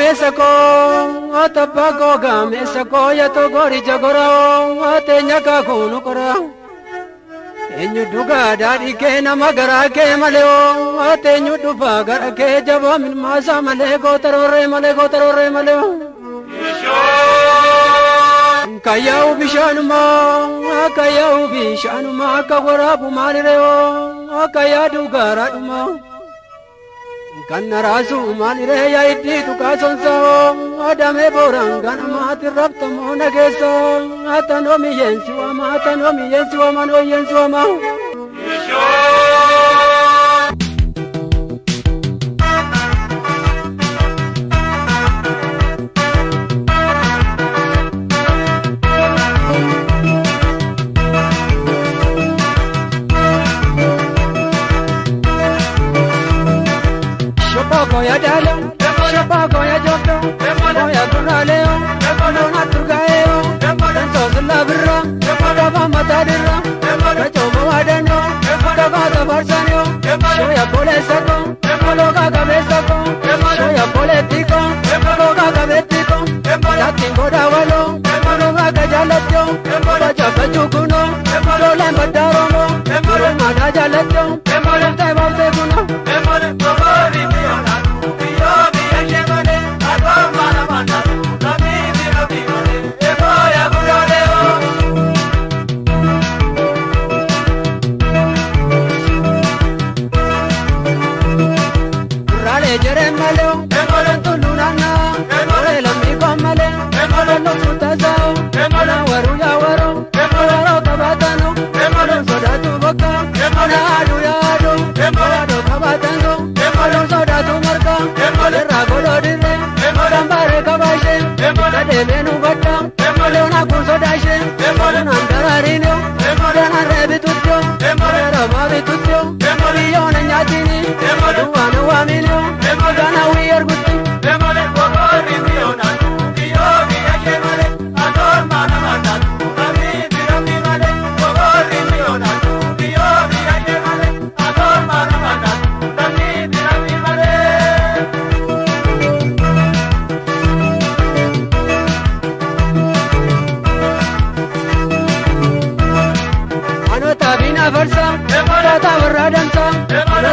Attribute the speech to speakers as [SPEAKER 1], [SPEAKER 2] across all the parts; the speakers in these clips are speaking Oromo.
[SPEAKER 1] Obboleessa koo atabba koo gaameessa koo yatoo goricha gora ateenya kaakuu qora. Eenyu dhugaa daadhii kee nama garaa kee malee ateenyu dhufaa gara kee jabaa milmaasaa malee gootaroorree malee gootaroorree malee. Kayyaa'u bishaanumaa kayyaa'u bishaanumaa akka waraabu maaliree kayyaadu garaadhumaa. Kan naraasu maaliree yaa iddii tuqaa sonsaa adamee booraan ganamaatti rabtamoo nageessa atanoo miyyeensi waama atanoo miyyeensi waama nooyyeensi waama. Shoppoo ya daalo, shoppoo ya joofto, ya gurraaleo, loona turgaa'eo, dansoosilla birra, gabaa mataa dirra, gachooma waadanoo, dhagaa tafarsanoo, shooya boleessa koo, loogaa qabeessa koo, shooya boleetti koo, loogaa qabeetti koo, lakkiin godhaa waloo, loogaa gajaallattoo, bacha kunoo, loolaan baddaa romoo, oromaadhaa jaallattoo, looftee baaftee kunoo. Deemeen hubadha loona kun sodaashe loonaan daraariinoo loonaan reebituttoo reebamaa bituttoo biyyoon nyaatini duwwaan waaminoo gana wii ergutti.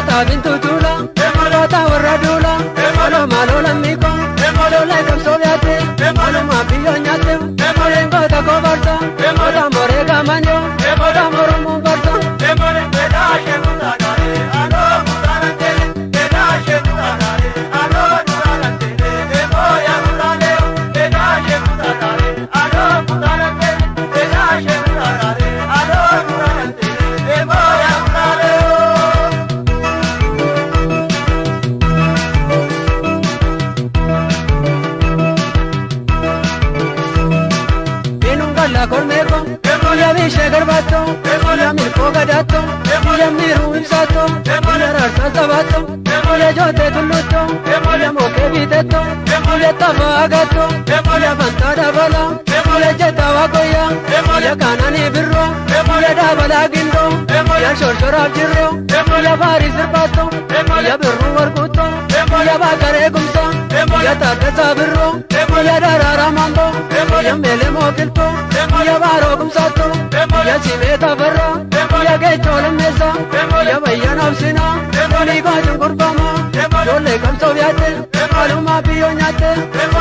[SPEAKER 1] Taabin tutuula, loota warra duula, oloma lola miiko, lola qabsoo yaate, oloma biyyoo nyaate, leengoota koo barsa, ota moree gamanyo, ota moromoo barsa. Ya miru ibsato, ya rarsa sabato, ya jote tulluto, ya moke biteto, ya tafagato, ya fantada bala, ya jeta wakoya, ya kanani birro, ya dabala gindo, ya shorshoraf jirro, ya bari sirbato, ya birru warkuto, ya bakare gumsa, ya tadasa birro, ya darara mambo, ya mele mokilto, ya baro gumsato, ya simeta barra, ya gecho lamesa, ya bayana obsina, ni ko chungurbama, jole kamso vyate, maluma biyo nyate,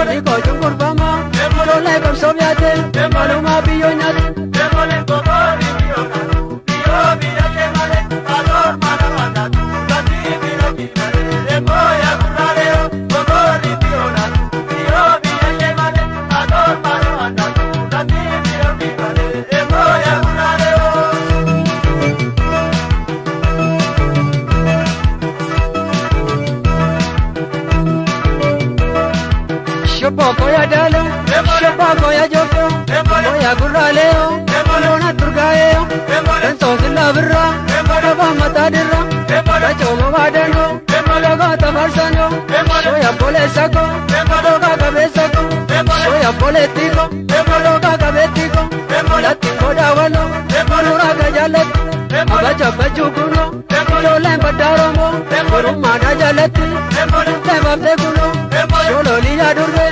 [SPEAKER 1] ni ko chungurbama, jole kamso vyate, maluma biyo nyate. Shoppoo ya daalo, shoppoo ya joofto, ya gurraaleo, loona turgaa'eo, dansoosilla birra, gabaa mataa dirra, gachooma waadanoo, loogaa tafarsanoo, shooya boleessa koo, loogaa qabeessa koo, shooya boleetti koo, loogaa qabeetti koo, lattiin godhaa waloo, nuuraa gajaalatti, abacha bachuu kunoo, ijoolleen baddaa romoo, orommaadhaa jaalatti, dhuftee baaftee kunoo, shololii. Yaa durbe.